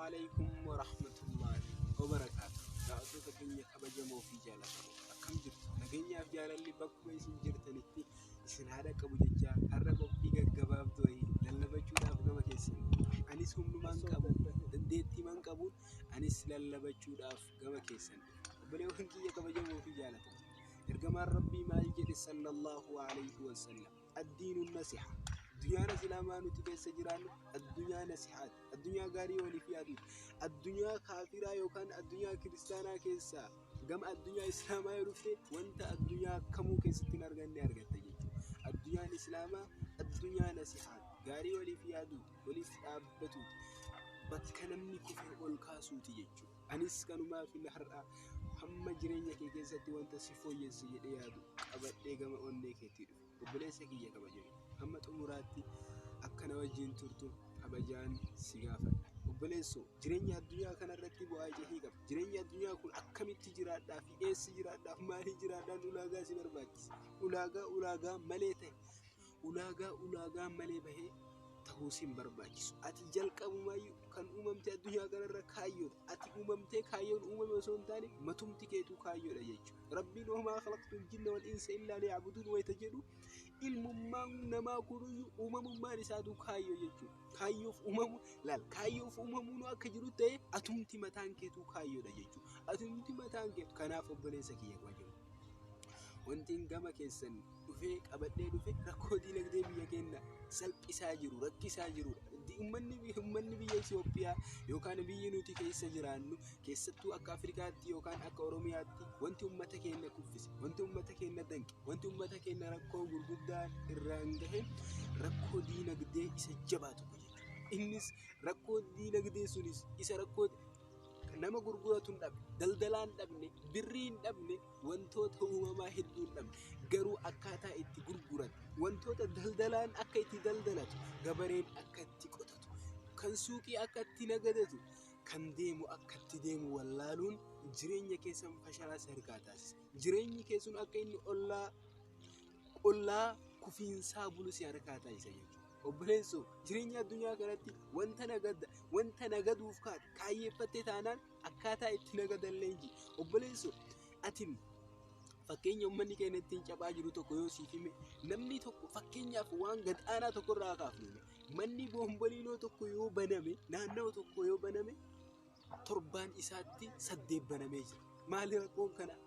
Alaikum warahmatullahi wabarakaatu. Daawwattoota keenya kabajamoo fi jaallatamoo, akkam jirtu? Nageenyaaf jaalalli bakkuma isin jirtanitti isin haadha qabu jecha, har'a qophii gaggabaabduu wayii lallabachuudhaaf gama keessan anis humnumaan qabu, dandeettiiman qabuun anis lallabachuudhaaf gama keessan dhufe. Obboleewwan kiyya kabajamoo fi jaallatamoo, ergamaan Rabbii maal jedhe? Sallallahu alayhi wasallam, addiinu nasiha. Addunyaan islaamaa nuti keessa jiraannu addunyaa nasihaati, addunyaa gaarii waliif yaaduuti. Addunyaa kaafiraa yookaan addunyaa kiristaanaa keessaa gama addunyaa islaamaa yoo dhufte, wanta addunyaa kamuu keessatti hin arganne argatta jechuudha. Addunyaan islaamaa addunyaa nasihaati, gaarii waliif yaaduuti, waliif dhaabbatuuti, bakka namni kufe ol kaasuuti jechuudha. Anis kanumaaf har'a hamma jireenya kee keessatti wanta si fooyyessu jedhee yaadu qabadhee gama onnee keetti dhufe. Obboleessa kiyya kabajamu, hamma xumuraatti akka na wajjin turtu kabajaan si gaafadha. Obboleessoo, jireenya addunyaa kanarratti bu'aa cehii qaba. Jireenya addunyaa kun akkamitti jiraadhaa fi eessi jiraadhaaf maalii jiraadhaan ulaagaa si barbaachisa. Ulaagaa ulaagaa malee ta'e, ulaagaa ulaagaa malee bahee ta'uu si hin barbaachisu. Ati jalqabumaayyuu kan uumamte addunyaa kanarra kaayyoodha. Ati uumamtee kaayyoon uumame osoo hin taane, matumti keetuu kaayyoodha jechuudha. Rabbiin "wamaa khalaqtul jinna wal insa illaa liya'buduun" wayita jedhu, ilmummaan namaa kunuyyuu uumamummaan isaatu kaayyoo jechuudha. Kaayyoof uumamu laal, kaayyoof uumamuun akka jiru ta'e, atumti mataan keetuu kaayyoodha jechuudha. Atumti mataan keetu. Kanaaf obboleessa kiyya kabajamu, wanti gama keessan dhufee qabadhee dhufe rakkoo diinagdee biyya keenya salphisaa jiru, rakkisaa jirudha. Uummanni biyya Itoophiyaa yookaan biyyi nuti keessa jiraannu, keessattuu akka Afrikaatti yookaan akka Oromiyaatti, wanti uummata keenya kuffise, wanti uummata keenya danqe, wanti uummata keenya rakkoo gurguddaa irraan gahe rakkoo diinagdee isa jabaa tokko jechuudha. Innis rakkoo diinagdee sunis isa rakkoo nama gurguratu hin dhabne, daldalaa hin dhabne, birrii hin dhabne, wantoota uumamaa hedduu hin dhabne. Garuu akkaataa itti gurguran, wantoota daldalaan akka itti daldalatu, gabareen akka itti qotatu, kan suuqii akka itti nagadatu, kan deemu akka itti deemu wallaaluun jireenya keessan fashalaa sadarkaa taasisa. Jireenyi keessun akka inni ollaa ollaa kufiinsaa bulu si harkaa taasisa jechuudha. Obboleessoo, jireenya addunyaa kanatti wanta nagadda, wanta nagaduuf kaate kaayyeeffattee taanaan, akkaataa itti nagadan leenji. Obboleessoo, ati fakkeenya uummanni keenya ittiin cabaa jiru tokko yoo siif hime, namni tokko fakkeenyaaf waan gad aanaa tokko irraa kaafnu, manni boonboliinoo tokko yoo baname, naannawa tokko yoo baname, torbaan isaatti saddeet banamee jira. Maali rakkoon kana?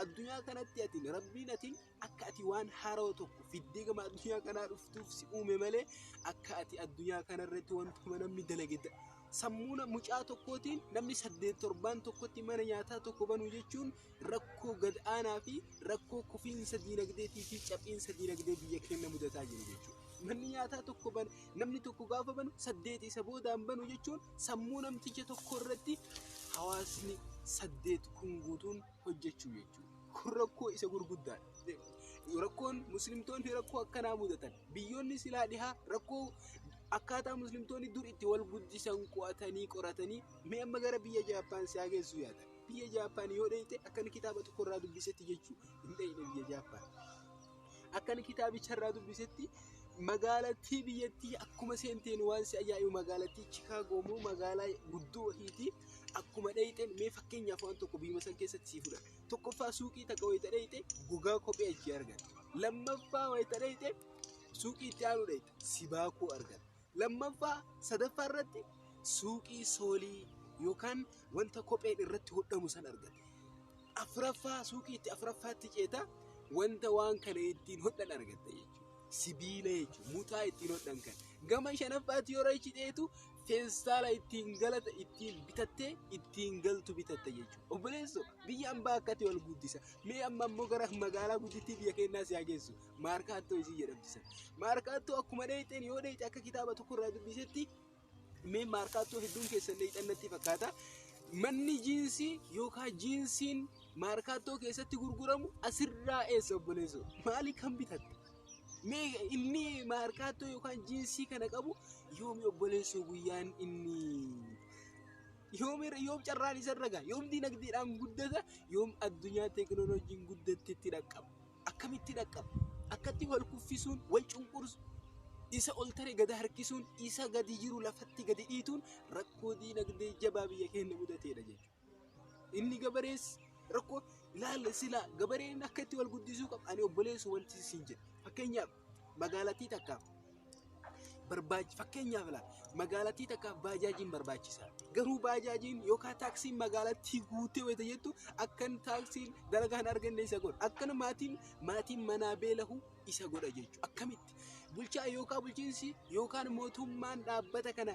Addunyaa kanatti atiin Rabbiin atiin akka ati waan haarawaa tokko fiddee gama addunyaa kanaa dhuftuuf si uume malee, akka ati addunyaa kanarratti wantuma namni dalage sammuu mucaa tokkootiin namni saddeet torbaan tokkotti mana nyaataa tokko banuu jechuun rakkoo gad aanaa fi rakkoo kufiinsa diinagdeetii fi caphiinsa diinagdee biyya keenya mudataa jiru jechuudha. Manni nyaataa tokko ban namni tokko gaafa banu, saddeet isa boodaan banu jechuun, sammuu namticha tokko irratti hawaasni saddeet kun guutuun hojjechuu jechuudha. Kun rakkoo isa gurguddaadha. Rakkoon muslimtoonni rakkoo akkanaa mudatan, biyyoonni silaa dhihaa rakkoo akkaataa muslimtoonni dur itti wal guddisan qo'atanii qoratanii, mee amma gara biyya Jaappaan si geessu yaada. Biyya Jaappaan yoo dheeyte, akkan kitaaba tokko irraa dubbisetti jechuu hin dheeyne biyya Jaappaan. Akkan kitaabicha irraa dubbisetti, magaalattii biyyattii akkuma seenteen waan si ajaa'ibu, magaalattii Chikaagoo moo magaalaa guddoo wahiiti, akkuma dheeyxeen, mee fakkeenyaaf waan tokko biyyuma san keessatti sii fudhadha. Tokkoffaa, suuqii takka wayita dheeyxe gogaa kophee achii argatta. Lammaffaa, wayita dheeyxe suuqii itti aanu dheeyxe sibaakoo argatta. Lammaffaa, sadaffaa irratti suuqii soolii yookaan wanta kopheen irratti hodhamu san argatta. Afuraffaa, suuqii itti afuraffaatti ceeta, wanta waan kana ittiin hodhan argatta jechuudha. Sibiila jechuudha. Mutaa ittiin hodhan kana. Gama shanaffaatti yeroo achi dheetu, feestaala ittiin galata ittiin bitattee ittiin galtu bitatta jechuudha. Obboleessoo, biyya ambaa akkatti wal guddisa. Mee amma immoo gara magaalaa guddittii biyya keenyaa si haa geessu. Maarkaattoo isii jedhamti sana. Maarkaattoo akkuma dheeyxeen yoo dheeyxe, akka kitaaba tokko irraa dubbisetti, mee maarkaattoo hedduun keessan dheeyxan natti fakkaata. Manni jiinsii yookaan jiinsiin maarkaattoo keessatti gurguramu asirraa eessa, obboleessoo? Maali kan bitatte? Mee inni maarkaattoo yookaan jiinsii kana qabu yoomi, obboleessoo, guyyaan inni yoom yoom carraan isa irra gaha? Yoom dinagdeedhaan guddata? Yoom addunyaa teekinooloojiin guddattetti dhaqqaba? Akkamitti dhaqqaba? Akkatti wal kuffisuun, wal cunqursu. Isa ol tare gad harkisuun, isa gadi jiru lafatti gadi dhiituun rakkoo diinagdee jabaa biyya keenya mudateedha jechuudha. Inni gabarees rakkoo ilaalla silaa gabareen akka itti wal guddisuu qaba. Ani obboleessu wanti siin jedhe. Fakkeenyaaf magaalattii takkaaf barbaachi fakkeenyaaf ilaala magaalattii takkaaf baajaajiin barbaachisaa. Garuu baajaajiin yookaan taaksiin magaalattii guutee wayita jettu akkan taaksiin dalagaa hin arganne isa godha. Akkan maatiin manaa beelahu isa godha jechuudha. Akkamitti bulchaa yookaan bulchiinsi yookaan mootummaan dhaabbata kana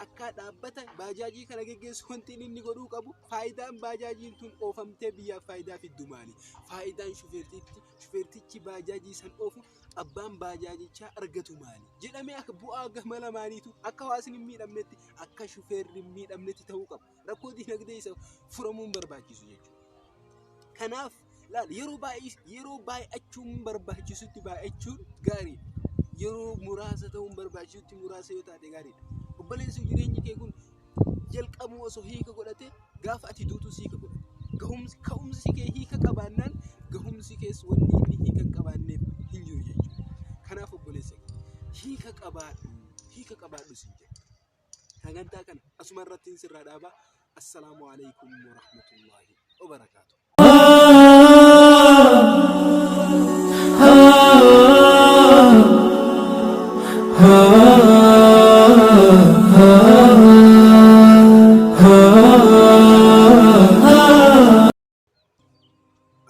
akka dhaabbata baajaajii kana geggeessu wanti inni godhuu qabu faayidaan baajaajiin tun oofamtee biyyaaf faayidaa fiddu maali? Faayidaan shufeertichi baajaajii san oofu abbaan baajaajichaa argatu maali? Jedhamee akka bu'aa gama lamaaniitu akka hawaasni hin miidhamnetti akka shufeerri hin miidhamnetti ta'uu qaba. Rakkoo diinagdee isa furamuun barbaachisu jechuudha. Kanaaf laal yeroo baay'achuun barbaachisutti baay'achuun gaariidha. Yeroo muraasa ta'uun barbaachisutti muraasa yoo taate gaariidha. Obboleessi jireenyi kee kun jalqabuu osoo hiika godhate gaafa ati duutus hiika godhate. Ka'umsi kee hiika qabaannaan gahumsi kees wanni inni hiika hin qabaanneef hin jiru jechuudha. Kanaaf obboleessa hiika qabaadhu siin jedha. Sagantaa kana asuma irratti sirraa dhaabaa. Assalaamu alaikum warahmatullaahi wabarakaatuh.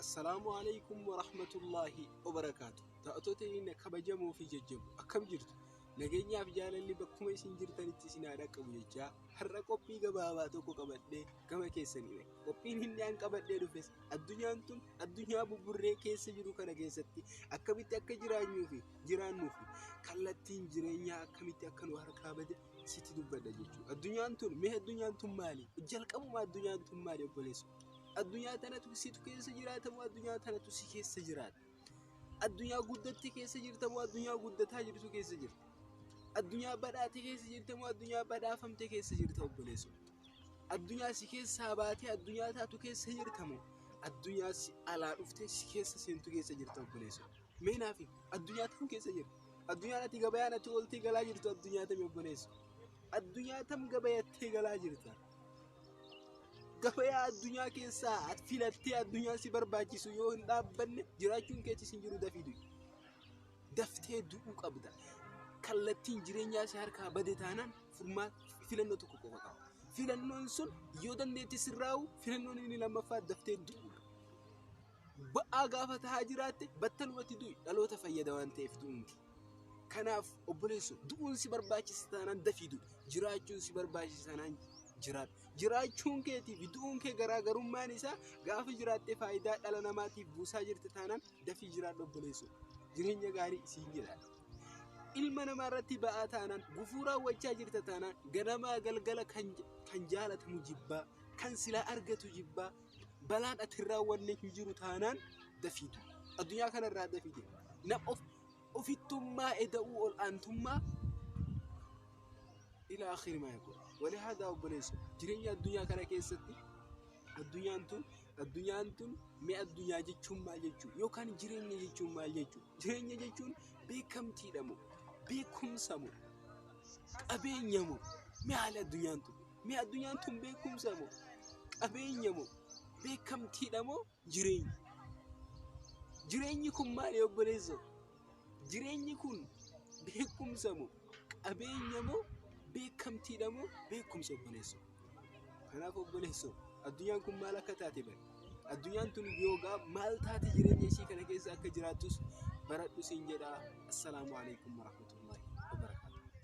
Assalaamu alaikum warahmatullaahi wabarakaatuh. Taatota inni kabajamoo fi jajjabu akkam jirtu? Nageenyaaf jaalalli bakkuma isin jirtanitti isin haa dhaqqabu jechaa har'a qophii gabaabaa tokko qabadhee gama keessanii dhufe. Qophiin inni aan qabadhee dhufes addunyaan tun addunyaa buburree keessa jiru kana keessatti akkamitti akka jiraanyuu fi jiraannuu fi kallattiin jireenyaa akkamitti akka nu harkaa bade sitti dubbadha jechuudha. Addunyaan tun mee addunyaan tun maali? Jalqabuma addunyaan tun maali obboleessu? Addunyaa tanatu situ keessa jiraata moo addunyaa tanatu si keessa jiraata? Addunyaa guddatte keessa jirta moo addunyaa guddataa jirtu keessa jirta? Addunyaa badhaate keessa jirta moo addunyaa badhaafamte keessa jirta obboleessu? Addunyaa si keessaa baatee addunyaa taatu keessa jirta moo addunyaa si alaa dhuftee si keessa seentu keessa jirta obboleessu? Mee naaf himi, addunyaa tam keessa jirta? Addunyaan ati gabayaan ati ooltee galaa jirtu addunyaa tami obboleessu? Addunyaa tam gabayattee galaa jirta? Gabayaa addunyaa keessaa ati filattee addunyaa si barbaachisu yoo hin dhaabbanne jiraachuun keetis hin jiru dafii du'i. Daftee du'uu qabda. Kallattiin jireenyaa si harkaa bade taanaan furmaata filannoo tokko qofa qaba. Filannoon sun yoo dandeetti sirraa'u filannoon inni lammaffaa daftee du'uudha. Ba'aa gaafa tahaa jiraatte battalumatti du'i dhaloota fayyada waan ta'eef du'uun kee. Kanaaf obboleessoo du'uun si barbaachisa taanaan dafii du'i. Jiraachuun si barbaachisa taanaan jiraadhu. Jiraachuun keetii fi du'uun kee garaagarummaan isaa gaafa jiraattee faayidaa dhala namaatiif buusaa jirte taanaan dafii jiraadhu obboleessoo. Jireenya gaarii siin jedha. Ilma namaa irratti ba'aa taanaan gufuu raawwachaa jirta taanaan ganamaa galgala kan jaalatamu jibbaa kan silaa argatu jibbaa balaan ati hin raawwanne hin jiru taanaan dafii du'i. Addunyaa kanarraa dafii deemi. Nam ofittummaa eda'uu ol aantummaa ila akhiri maa yakun. Walihaadhaa obboleessa jireenya addunyaa kana keessatti addunyaan tun mee addunyaa jechuun maal jechuu yookaan jireenya jechuun maal jechuu? Jireenya jechuun beekamtiidha moo beekumsa moo qabeenya moo? Mee haala addunyaan tun mee addunyaan tun beekumsa moo qabeenya moo beekamtiidha moo jireenya? Jireenyi kun maali obboleessoo? Jireenyi kun beekumsa moo qabeenya moo beekamtiidha moo beekumsa obboleessoo? Kanaaf obboleessoo addunyaan kun maal akka taate bari. Addunyaan tun yoogaa maal taate jireenya ishii kana keessa akka jiraattus baradhu siin jedha. Assalaamu alaikum warahmatullahi.